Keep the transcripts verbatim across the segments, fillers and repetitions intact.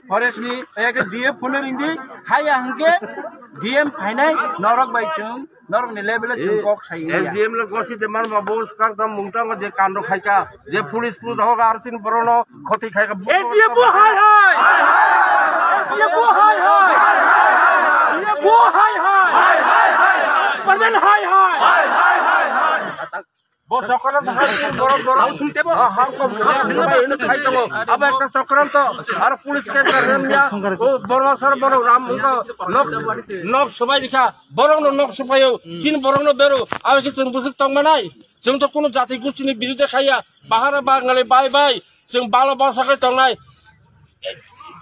Forest ni ek D F phone ringdi, haya hingke D M phainai norok bai chwng norok ni level e chwng kok sai ya. S D M lo gosi de mar ma bo skak dam mungtang je kando khaika, je police pu dog ar tin borono khoti khaika. S D M bo hai hai. S D M bo hai hai. S D M bo hai hai. Permanent hai hai. Bo chokran hai, borok, borok. Ham sung tebo. Ha, ham kom, ham sung tebo, khai tebo. Abo ekta chokran to, ar police ke karem ya. O borok sar borok ram ko nok, nok subai dikha. Borok no nok subai o. Chin borok no bero. Abo ki chwng busuk tong manai. Chwng to kuno jati gusti ni birude khaya. Bahara Bangali bai bai. Chwng balo basa khai tongnai.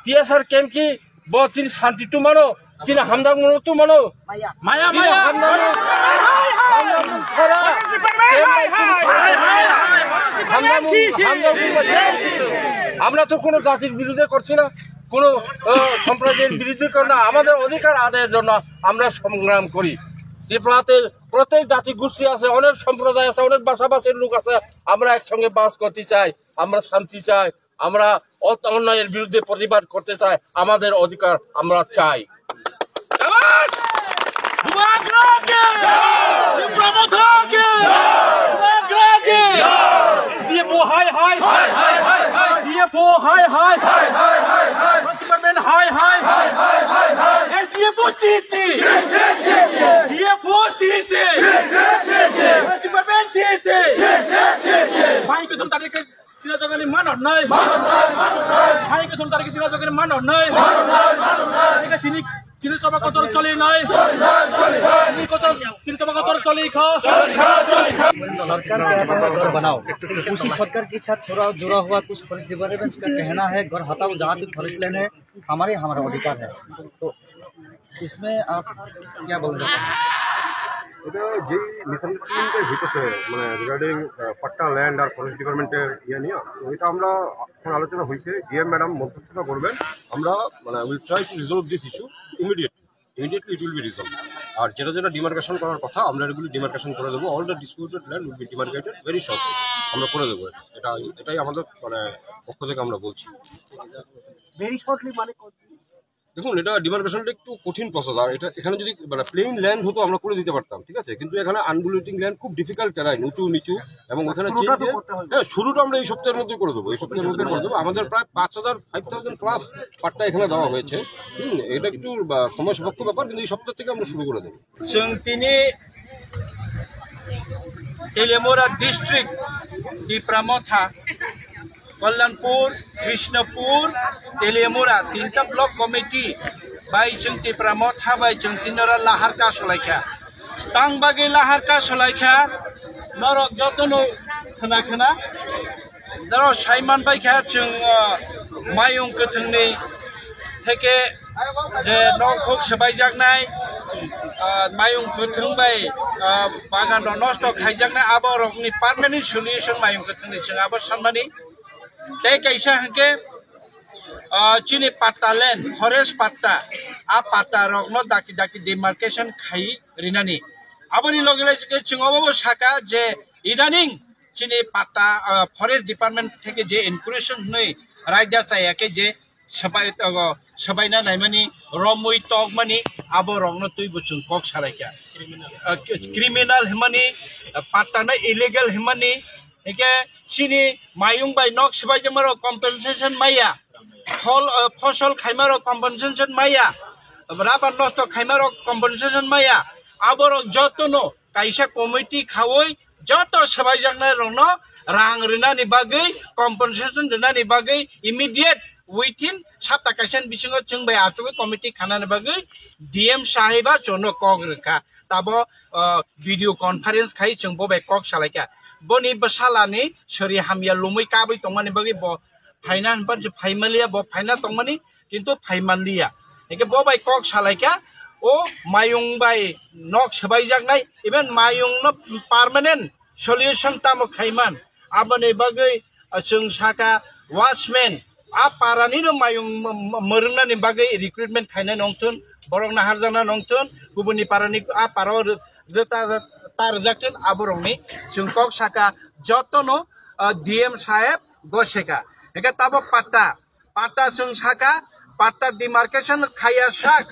T S R camp ki bo chini santi tu mano, chini hamdang mano tu mano. Maya, maya. Hamdang, hamdang sara. Camp bai chini hamdang, hamdang. আমরা তো কোনো জাতির বিরুদ্ধে করছি না, কোনো আহ, সম্প্রদায়ের বিরুদ্ধে করি না। আমাদের অধিকার আদায়ের জন্য আমরা সংগ্রাম করি। ত্রিপুরাতে প্রত্যেক জাতি গোষ্ঠী আছে, অনেক সম্প্রদায় আছে, অনেক ভাষাভাষীর লোক আছে। আমরা একসঙ্গে বাস করতে চাই, আমরা শান্তি চাই, আমরা অত-, অন্যায়ের বিরুদ্ধে প্রতিবাদ করতে চাই, আমাদের অধিকার আমরা চাই। Bubagra ke! Tipra Motha ke! Bubagra ke! S D F hai hai! S D F hai hai! Department hai hai! S D F chi chi! D F chi chi! Department chi chi! Bhai ko tum tadi ke Sina jagani manor nai. Hai ke thum tariki sina jagani manor nai. Hai ke chini, chini sabha kotor choli nai. Chini kotor, chini sabha kotor choli kha. सरकार का है, घर बनाओ। उसी सरकार के साथ जुड़ा, जुड़ा हुआ कुछ फॉरेस्ट डिपार्टमेंट का कहना है, घर हटाओ, जहाँ तक फॉरेस्ट लैंड है, हमारे, हमारा अधिकार है। तो इसमें आप क्या बोलना चाहेंगे? এটা যেই মিসআন্ডারস্ট্যান্ডিংটা হইতেছে, মানে, রিগার্ডিং পাট্টা ল্যান্ড আর ফরেস্ট ডিপার্টমেন্টের ইয়ে নিয়ে, তো এটা আমরা এখন আলোচনা হয়েছে, ডিএম ম্যাডাম মধ্যস্থতা করবেন। আমরা, মানে, will try to resolve this issue immediately. Immediately it will be resolved. আর যেটা যেটা ডিমার্কেশন করার কথা, আমরা এগুলি ডিমার্কেশন করে দেবো। All the disputed land will be demarcated very shortly. আমরা করে দেবো এটা। এটা, এটাই আমাদের, মানে, পক্ষ থেকে আমরা বলছি। ভেরি শর্টলি মানে? দেখুন, এটা ডিমার্কেশনটা একটু কঠিন প্রসেস। আর এটা, এখানে যদি, মানে, প্লেন ল্যান্ড হতো, আমরা করে দিতে পারতাম, ঠিক আছে? কিন্তু এখানে আনগুলেটিং ল্যান্ড খুব ডিফিকাল্ট টেরাইন, উঁচু নিচু, এবং ওখানে চেঞ্জ দিয়ে, হ্যাঁ, শুরুটা আমরা এই সপ্তাহের মধ্যে করে দেবো। এই সপ্তাহের মধ্যে করে দেবো। আমাদের প্রায় পাঁচ হাজার, ফাইভ থাউজেন্ড প্লাস পাট্টা এখানে দেওয়া হয়েছে। হুম, এটা একটু, আহ, সময় সাপেক্ষ ব্যাপার, কিন্তু এই সপ্তাহ থেকে আমরা শুরু করে দেবো। Chwng tini Teliamura district, Tipra Motha, Kalyanpur, Krishnapur, Teliamura, tinta block committee bai chwng Tipra Motha bai chwng tini oro lahar ka solaikha. Tang bagwi lahar ka solaikha, norok jotono khna khna. Norok saiman baikha chwng, ah, mayung kwthwngni theke je nokhuk swbaijaknai, ah, mayung kwthwng bai, ah, bagan rok nosto khaijaknai, abo rokni permanent solution mayung kwthwngni chwng abo sanmani. Tei kaisa hwnkhe, ah, chini patta land, forest patta, a patta rokno daki daki demarcation khai rinani. Aboni loge loge chwng obo bo saka je idaning chini patta, ah, forest department theke je incursion hwnwi raida chaya khe je swbai, ah, swbaina naimani, romwi tokmani, abo rokno twi bo chwng kok salaikha. Ah, criminal hwnmani, ah, patta no illegal hwnmani, hingke chini mayung bai nok swbaijak maro compensation maya, phol, ah, phosol khaimaro compensation maya, rubber nosto khaimaro compensation maya, aborok jotono kaisa committee khaui joto swbaijaknai rokno rang rwnani bagwi, compensation rwnani bagwi immediate within sapta kaisa ni bisingo chwng bai achugwi committee khanani bagwi D M saheba chwngno kok rwkha. Tabo, ah, video conference khai chwng bo bai kok salaikha. Boni bwsalani sori hamya lumwi kabwi tongmani bagwi bo phaina hinpan se phaimaliya, bo phaina tongmani kintu phaimanliya. Hingke bo bai kok salaikha, o mayung bai nok swbaijaknai, even mayung no permanent solution tamo khaiman. Aboni bagwi, ah, chwng saka watchman, a parani no mayung m-, m-, mwrwngnani bagwi recruitment khainai nongthun, borok naharjakna nongthun, kubuni parani a paro rw-, rwta-, ta rwjakthun, aborokni chwng kok saka jotono, ah, D M saheb goseka. Hingke tabok patta, patta chwng saka, patta demarcation khaiya sak.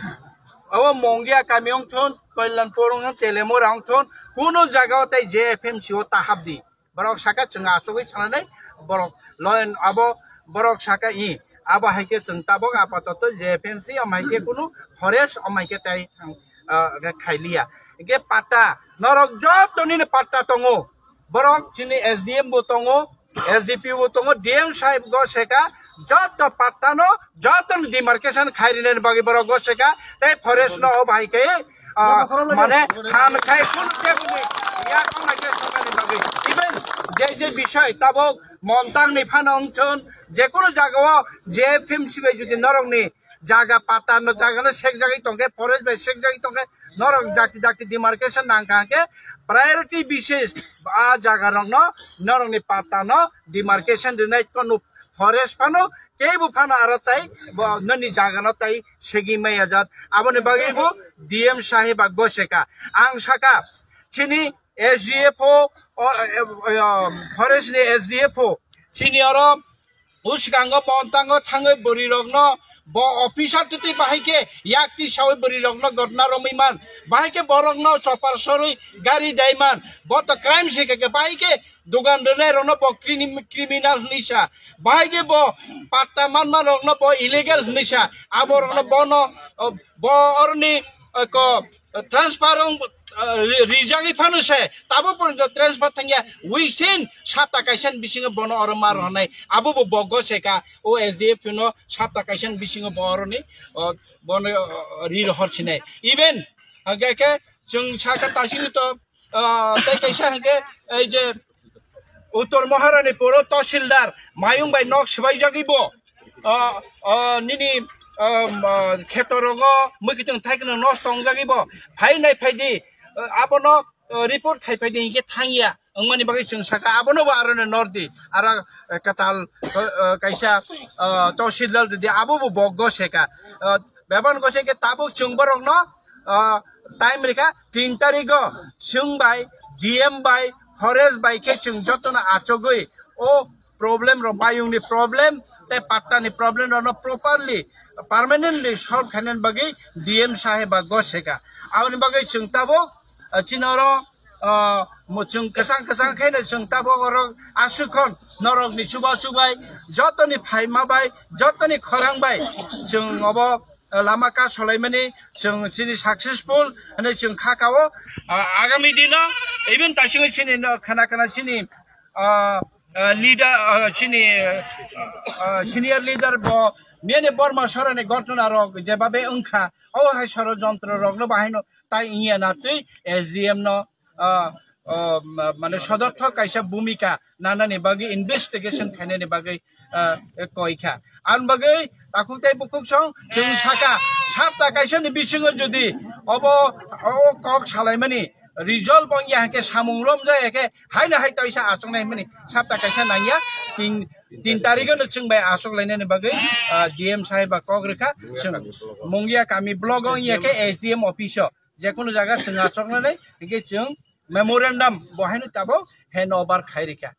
Abo Mongia kami wngthun, Kalyanpur wngthun, Telemura wngthun, kunu jaga o tei J F M C o ta habdi. Borok saka chwng achugwi sananai, borok loin abo borok saka i, abo hai khe chwng tabok apatoto J F M C, am hai khe kunu forest, am hai khe tai thang, ah, khailiya. Hingke patta, norok joto nini patta tongo. Borok chini S D M bo tongo, S D P bo tongo, D M sahib go seka, joto patta no, joto ni demarcation khai rinani bagwi borok go seka, tei forest no o bahai khe, ah, mane than khai kun kebuni ya kong hai khe songani bagwi. Even je je bishoy tabok Montang ni phano wngthun, je kunu jaga o J F M C bai jodi norok ni jaga patta no, jaga no sekjagwi tongkhe, forest bai sekjagwi tongkhe, norok jati jati demarcation nangkha khe priority basis a jaga rokno norokni patta no demarcation rinai kono forest phano kebo phano aro tai bo noni jaga no tai segi maya jat. Aboni bagwi bo D M sahib a goseka. Ang saka chini S D F O, o, e, e, o, forest ni S D F O chini oro uskango Montango thangwi bwrwi rokno bo officer titi bahai khe yak tisawi bwrwi rokno gotna romwi man, bahai khe borokno chopar sorwi gari dai man, bo to crime se khe bahai khe dogan rwnai rokno bo crimi-, criminal hwnwi sa, bahai khe bo patta manma rokno bo illegal hwnwi sa, abo rokno bono, o, bo oroni, o, ko, transfer wng, ah, ri-, rijagwi phano se, tabo porjonto transfer thangya, within sapta kaisa ni bisingo bono oro ma rwnai, abo bo bogo se ka, o S D F no sapta kaisa ni bisingo bo oroni, o, bono, o, ri rohor sinai. Even, hake ke, chwng saka tasini to, ah, tei kaisa hake, ei je, Uttor Maharani poro Tahsildar, mayung bai nok swbai jagwi bo, ah, ah, nini, ah, ah, kheto rogo, mui kitung thai khe nosto wngjagwi bo, phai nai phai di, ah, abono, ah, report khai phai di, hingke thangya, wngmani bagwi chwng saka, abono bo aro no nor di, aro, ah, katal, ah, ah, kaisa, ah, Tahsildar di, abo bo bogo seka, ah, bebak no gose khe tabuk chwng borok no, ah, time rikha tin tarigo chwng bai D M bai forest bai khe chwng jotono achugwi o problem rok mayung ni problem tei patta ni problem rok no properly permanently solve khainani bagwi D M sahib a goseka. Aboni bagwi chwng tabuk, ah, chini oro, ah, mo chwng kwchang kwchang khaino chwng tabuk oro aswk khon norok ni chuba chubai jotoni phaima bai jotoni khorang bai chwng obo, ah, lama ka solaimani chwng chini successful hwnwi chwng kha kao, ah, agami dino even taisingwi chini no khana khana chini, ah, ah, leader, ah, chini, ah, senior leader bo mene Borma sorani gotona rok jebabe wngkha o hai sorojontro rokno bahaino tai wngya na twi S D M no, ah, ah, ma-, mane sodorthok kaisa bhumika nanani bagwi investigation khainani bagwi, ah, koi kha. Ang bagwi takhuk tei bukhuk song chwng saka sapta kaisa ni bisingo jodi obo o kok salaimani result bong ya khe samung rom ja ya khe haino hai toisa achuk nai mani sapta kaisa nang ya tin, tin tarikh no chwng bai achuk lainani bagwi, ah, D M sahib a kok rwkha chwng Mungia kami block o ya khe S D M office o. Jekunu jaga chwng achoknani hingke chwng memorandum bo haino tabok hand over khai rikha.